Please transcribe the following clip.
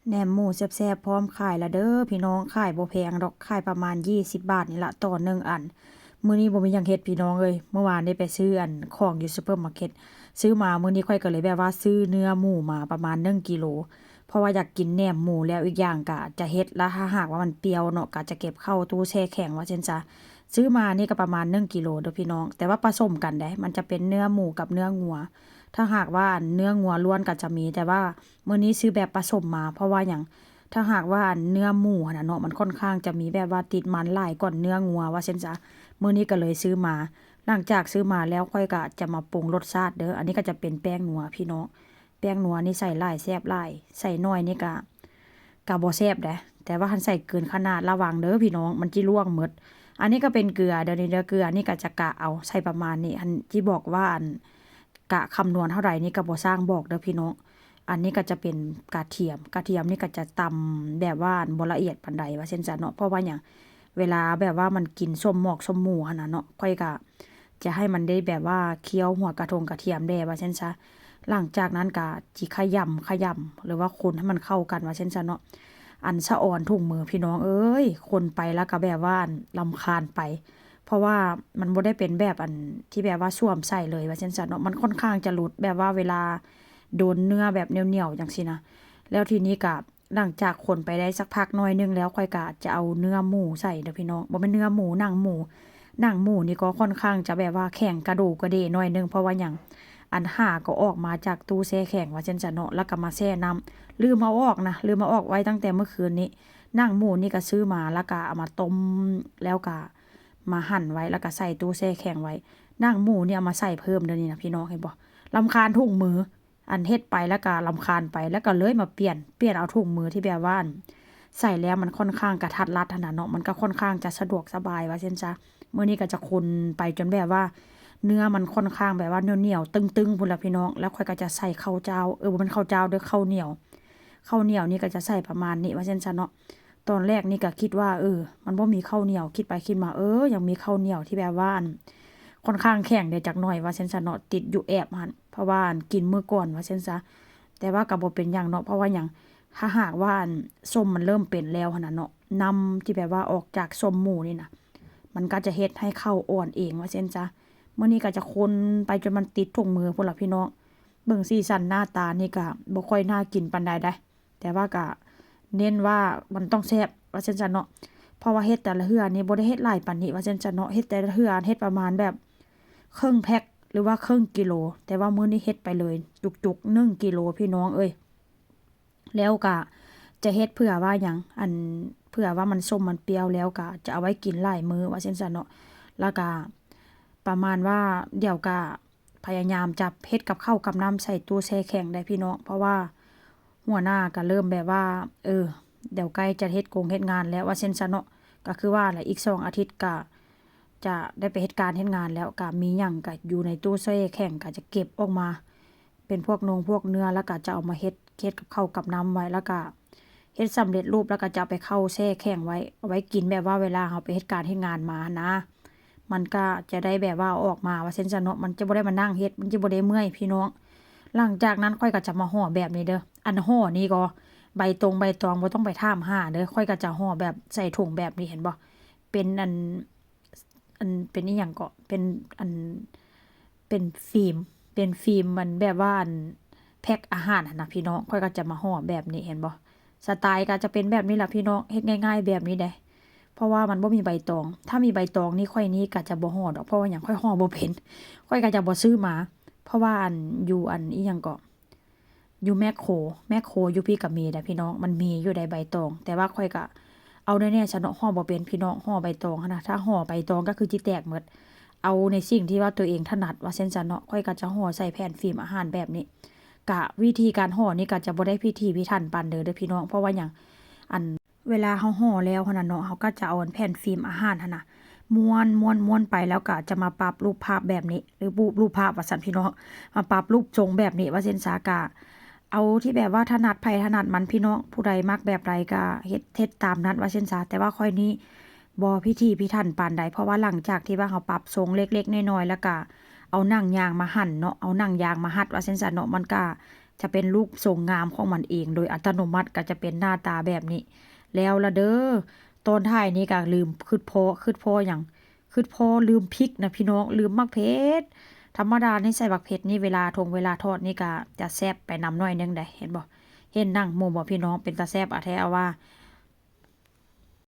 ແໜມໝູແຊບໆ ພ້ອມຂາຍລະເດີພີ່ນ້ອງ. ຂາຍບໍ່ແພງດອກ ຂາຍປະມານ ຊາວ ບາດນີ້ລະຕໍ່ໜຶ່ງອັນ. ມື້ນີ້ບໍ່ມີຫຍັງເຮັດພີ່ນ້ອງເອີຍ, ມື້ວານນີ້ໄປຊື້ອັນຂອງຢູ່ຊຸບເປີມາເກັດ ຊື້ມາ. ມື້ນີ້ຂ້ອຍກໍເລີຍແບບວ່າຊື້ເນື້ອໝູມາປະມານ ໜຶ່ງ ກິໂລ ເພາະວ່າຢາກກິນແໜມໝູ ແລ້ວອີກຢ່າງກະຈະເຮັດ ແລ້ວຖ້າຫາກວ່າມັນປ່ຽວເນາະ ກະຈະເກັບເຂົ້າຕູ້ແຊ່ແຂງວ່າຊັ້ນຊະ. ຊື້ມານີ້ກໍປະມານ ໜຶ່ງ ກິໂລເດີພີ່ນ້ອງ, ແຕ່ວ່າປະສົມກັນເດ້ ມັນຈະເປັນເນື້ອໝູກັບເນື້ອງົວ. ຖ້າຫາກວ່າອັນເນື້ອງົວລ້ວນກໍຈະມີ, ແຕ່ວ່າມື້ນີ້ຊື້ແບບປະສົມມາ. ເພາະວ່າຫຍັງ? ຖ້າຫາກວ່າອັນເນື້ອໝູຫັ້ນນະເນາະ ມັນຂ້ອນຂ້າງຈະມີແບບວ່າຕິດມັນຫຼາຍກວ່າເນື້ອງົວວ່າຊັ້ນຊະ. ມື້ນີ້ກໍເລີຍຊື້ມາ. ຫຼັງຈາກຊື້ມາແລ້ວ ຂ້ອຍກໍຈະມາປຸງລົດຊາດເດີ. ອັນນີ້ກໍຈະເປັນແປ້ງນົວພີ່ນ້ອງ. ແປ້ງນົວນີ້ໃສ່ຫຼາຍແຊບຫຼາຍ, ໃສ່ໜ້ອຍນີ້ກະ ກະບໍ່ແຊບເດ້. ແຕ່ວ່າຄັນໃສ່ເກີນຂະໜາດ ລະວັງເດີພີ່ນ້ອງ ມັນຊິລ່ວງໝົດ. ອັນນີ້ກໍເປັນເກືອເດີນີ້ເດີ, ເກືອນີ້ກໍຈະກະເອົາ ໃສ່ປະມານນີ້. ອັນທີ່ບອກວ່າອັນກະຄຳນວນເທົ່າໃດນີ້ກໍບໍ່ຊ່າງບອກເດີພີ່ນ້ອງ. ອັນນີ້ກໍຈະເປັນກະທຽມ, ກະທຽມນີ້ກໍຈະຕຳແບບວ່າອັນບໍ່ລະອຽດປານໃດວ່າຊັ້ນຊະເນາະ. ເພາະວ່າຫຍັງ? ເວລາແບບວ່າມັນກິນສົ້ມໝອກສົ້ມໝູຫັ້ນນະເນາະ ຂ້ອຍກະ ຈະໃຫ້ມັນໄດ້ແບບວ່າຄຽວຫົວກະທົງກະທຽມແດ່ວ່າຊັ້ນຊະ. ຫຼັງຈາກນັ້ນກະຊິຂະຫຍຳຂະຫຍຳ ຫຼືວ່າຄົນໃຫ້ມັນເຂົ້າກັນວ່າຊັ້ນຊະເນາະ. ອັນສະອອນຖົງມືພີ່ນ້ອງເອີຍ ຄົນໄປແລ້ວກະແບບວ່າລຳຄານໄປ ເພາະວ່າມັນບໍ່ໄດ້ເປັນແບບອັນທີ່ແບບວ່າສວມໃສ່ເລີຍວ່າຊັ້ນຊະເນາະ. ມັນຂ້ອນຂ້າງຈະຫຼຸດ ແບບວ່າເວລາໂດນເນື້ອແບບໜຽວໆ ຈັ່ງຊີ້ນະ. ແລ້ວທີນີ້ກະ ຫຼັງຈາກຄົນໄປໄດ້ສັກພັກໜ້ອຍໜຶ່ງແລ້ວ ຂ້ອຍກະຈະເອົາເນື້ອໝູໃສ່ເດີພີ່ນ້ອງ. ບໍ່ແມ່ນເນື້ອໝູ ໜັງໝູ. ໜັງໝູນີ້ກໍຂ້ອນຂ້າງຈະແບບວ່າແຂງກະດູກະເດໜ້ອຍໜຶ່ງ. ເພາະວ່າຫຍັງ? ອັນຫາກໍອອກມາຈາກຕູ້ແຊ່ແຂງວ່າຊັ້ນຊະເນາະ ແລ້ວກໍມາແຊ່ນ້ຳ. ລືມເອົາອອກນະ, ລືມເອົາອອກໄວ້ຕັ້ງແຕ່ມື້ຄືນນີ້. ໜັງໝູນີ້ກໍຊື້ມາ ແລ້ວກໍເອົາມາຕົ້ມ ແລ້ວກໍມາຫັ່ນໄວ້ ແລ້ວກໍໃສ່ຕູ້ແຊ່ແຂງໄວ້. ໜັງໝູນີ້ເອົາມາໃສ່ເພີ່ມເດີນີ້ນະພີ່ນ້ອງ ເຫັນບໍ່? ລຳຄານຖົງມື. ອັນເຮັດໄປແລ້ວກະລຳຄານໄປ ແລ້ວກະເລີຍມາປ່ຽນ ປ່ຽນເອົາຖົງມືທີ່ແບບວ່າ ອັນ ໃສ່ແລ້ວມັນຂ້ອນຂ້າງກະທັດລັດຫັ້ນນະເນາະ, ມັນກະຂ້ອນຂ້າງຈະສະດວກສະບາຍວ່າຊັ້ນຊະ. ມື້ນີ້ກະຈະຄົນໄປຈົນແບບວ່າເນື້ອມັນຂ້ອນຂ້າງແບບວ່າໜຽວໆ ຕຶງໆ ພຸ້ນລະພີ່ນ້ອງ. ແລ້ວຂ້ອຍກະຈະໃສ່ເຂົ້າຈ້າວ ເອີ ບໍ່ແມ່ນເຂົ້າຈ້າວເດີ ເຂົ້າໜຽວ. ເຂົ້າໜຽວນີ້ກະຈະໃສ່ປະມານນີ້ວ່າຊັ້ນຊະເນາະ. ຕອນແລກນີ້ກະຄິດວ່າ ເອີ ມັນບໍ່ມີເຂົ້າໜຽວ, ຄິດໄປຄິດມາ ເອີ ຍັງມີເຂົ້າໜຽວທີ່ແບບວ່າ ອັນ ຂ້ອນຂ້າງແຂງແດ່ຈັກໜ້ອຍວ່າຊັ້ນຊະເນາະ, ຕິດຢູ່ແອບຫັ້ນ ເພາະວ່າ ອັນ ກິນມື້ກ່ອນວ່າຊັ້ນຊະ. ແຕ່ວ່າກໍບໍ່ເປັນຫຍັງເນາະ, ເພາະວ່າຫຍັງ? ຖ້າຫາກວ່າ ອັນ ສົ້ມມັນເລີ່ມເປັນແລ້ວຫັ້ນນະເນາະ, ນ້ຳທີ່ແບບວ່າອອກຈາກສົ້ມໝູນີ້ນະ ມັນກໍຈະເຮັດໃຫ້ເຂົ້າອ່ອນເອງວ່າຊັ້ນຊະ. ມື້ນີ້ກໍຈະຄົນໄປຈົນມັນຕິດຖົງມືພຸ້ນລະພີ່ນ້ອງ. ເບິ່ງສີສັນໜ້າຕານີ້ກໍບໍ່ຄ່ອຍໜ້າກິນປານໃດໃດ. ແຕ່ວ່າກະເນັ້ນວ່າມັນຕ້ອງແຊບວ່າຊັ້ນຊະເນາະ, ເພາະວ່າເຮັດແຕ່ລະເທື່ອນີ້ບໍ່ໄດ້ເຮັດຫຼາຍປານນີ້ວ່າຊັ້ນຊະເນາະ. ເຮັດແຕ່ລະເທື່ອເຮັດປະມານແບບເຄິ່ງແພັກ ຫຼືວ່າເຄິ່ງກິໂລ, ແຕ່ວ່າມື້ນີ້ເຮັດໄປເລີຍຈຸກໆ ໜຶ່ງກິໂລ ພີ່ນ້ອງເອີຍ. ແລ້ວກະຈະເຮັດເພື່ອວ່າຫຍັງ? ອັນ ເພື່ອວ່າມັນສົ້ມມັນປ່ຽວ ແລ້ວກະຈະເອົາໄວ້ກິນຫຼາຍມື້ວ່າຊັ້ນຊະເນາະ. ແລ້ວກະປະມານວ່າດຽວກະ ພະຍາຍາມຈະເຮັດກັບເຂົ້າກັບນ້ຳໃສ່ຕູ້ແຊ່ແຂງໄດ້ພີ່ນ້ອງ, ເພາະວ່າຫົວໜ້າກະເລີ່ມແບບວ່າ ເອີ ດຽວໃກ້ຈະເຮັດກົງເຮັດງານແລ້ວວ່າຊັ້ນຊະເນາະ. ກະຄືວ່າລະ ອີກສອງອາທິດກະຈະໄດ້ໄປເຮັດການເຮັດງານແລ້ວ, ກະມີຫຍັງກະຢູ່ໃນຕູ້ແຊ່ແຂງ ກະຈະເກັບອອກມາເປັນພວກນົງພວກເນື້ອ ແລ້ວກະຈະເອົາມາເຮັດ ເຮັດກັບເຂົ້າກັບນ້ຳໄວ້ ແລ້ວກະ ເຮັດສຳເລັດຮູບ ແລ້ວກໍຈະເອົາໄປເຂົ້າແຊ່ແຂງໄວ້ ເອົາໄວ້ກິນແບບວ່າເວລາເຮົາໄປເຮັດການເຮັດງານມາຫັ້ນນາ, ມັນກໍຈະໄດ້ແບບວ່າເອົາອອກມາວ່າຊັ້ນຊະເນາະ, ມັນຈະບໍ່ໄດ້ມານັ່ງເຮັດ ມັນຈະບໍ່ໄດ້ເມື່ອຍພີ່ນ້ອງ. ຫຼັງຈາກນັ້ນຂ້ອຍກໍຈະມາຫໍ່ແບບນີ້ເດີ, ອັນຫໍ່ນີ້ກໍໃບຕົງໃບຕອງບໍ່ຕ້ອງໄປຖາມຫາເດີ, ຂ້ອຍກໍຈະຫໍ່ແບບໃສ່ຖົງແບບນີ້ ເຫັນບໍ່ ເປັນອັນ ອັນ ເປັນອີ່ຫຍັງເກາະ ເປັນອັນ ເປັນຟີມ ເປັນຟີມ ອັນ ແບບວ່າ ອັນ ແພັກອາຫານຫັ້ນນະພີ່ນ້ອງ, ຂ້ອຍກໍຈະມາຫໍ່ແບບນີ້ ເຫັນບໍ່? ສະໄຕລ໌ກໍຈະເປັນແບບນີ້ລະພີ່ນ້ອງ, ເຮັດງ່າຍໆແບບນີ້ເດ້, ເພາະວ່າມັນບໍ່ມີໃບຕອງ. ຖ້າມີໃບຕອງນີ້ ຂ້ອຍນີ້ກໍຈະບໍ່ຫໍ່ດອກ, ເພາະວ່າຫຍັງ? ຂ້ອຍຫໍ່ບໍ່ເປັນ, ຂ້ອຍກໍຈະບໍ່ຊື້ມາ, ເພາະວ່າ ອັນ ຢູ່ ອັນ ອີ່ຫຍັງເກາະ ຢູ່ແມັກໂຄ ແມັກໂຄຢູ່ພີ້ກໍມີໄດ໋ພີ່ນ້ອງ, ມັນມີຢູ່ໃດ໋ໃບຕອງ, ແຕ່ວ່າຂ້ອຍກໍເອົາແນ່ໆຊະເນາະ, ຫໍ່ບໍ່ເປັນພີ່ນ້ອງ, ຫໍ່ໃບຕອງຫັ້ນນະ, ຖ້າຫໍ່ໃບຕອງກໍຄືຊິແຕກໝົດ. ເອົາໃນສິ່ງທີ່ວ່າຕົວເອງຖະໜັດວ່າຊັ້ນຊະເນາະ, ຂ້ອຍກໍຈະຫໍ່ໃສ່ແຜ່ນຟີມອາຫານແບບນີ້. ກະວິທີການຫໍ່ນີ້ກໍຈະບໍ່ໄດ້ພິຖີພິຖັນປານໃດເດີພີ່ນ້ອງ, ເພາະວ່າຫຍັງ? ອັນ ເວລາເຮົາຫໍ່ແລ້ວຫັ້ນນະເນາະ, ເຮົາກໍຈະເອົາອັນແຜ່ນຟີມອາຫານຫັ້ນນະ ມ້ວນ ມ້ວນ ມ້ວນໄປ ແລ້ວກໍຈະມາປັບຮູບພາບແບບນີ້ ຫຼື ຮູບ ຮູບພາບວ່າຊັ້ນພີ່ນ້ອງ, ມາປັບຮູບຊົງແບບນີ້ວ່າຊັ້ນຊະ. ກະເອົາທີ່ແບບວ່າຖະໜັດໃຜຖະໜັດມັນພີ່ນ້ອງ, ຜູ້ໃດມັກແບບໃດກໍເຮັດ ເຮັດຕາມນັ້ນວ່າຊັ້ນຊະ. ແຕ່ວ່າຂ້ອຍນີ້ບໍ່ພິຖີພິຖັນປານໃດ, ເພາະວ່າຫຼັງຈາກທີ່ວ່າເຮົາປັບຊົງເລັກໆນ້ອຍໆ ແລ້ວກະເອົາໜັງຍາງມາຫັ່ນເນາະ, ເອົາໜັງຍາງມາຮັດວ່າຊັ້ນຊະເນາະ, ມັນກະ ຈະເປັນຮູບຊົງງາມຂອງມັນເອງໂດຍອັດຕະໂນມັດ ກໍຈະເປັນໜ້າຕາແບບນີ້. ແລ້ວລະເດີ ຕອນທ້າຍນີ້ກໍລືມ ຄຶດພໍ ຄຶດພໍຫຍັງ ຄຶດພໍລືມພິກນະພີ່ນ້ອງ ລືມໝາກເຜັດ. ທຳມະດານີ້ໃສ່ໝາກເຜັດນີ້ ເວລາທົງເວລາທອດນີ້ກໍຈະແຊບໄປນຳໜ້ອຍໜຶ່ງໃດ໋ ເຫັນບໍ່? ເຫັນໜັງໝູບໍ່ພີ່ນ້ອງ? ເປັນຕາແຊບອາແທ້ອາວ່າ.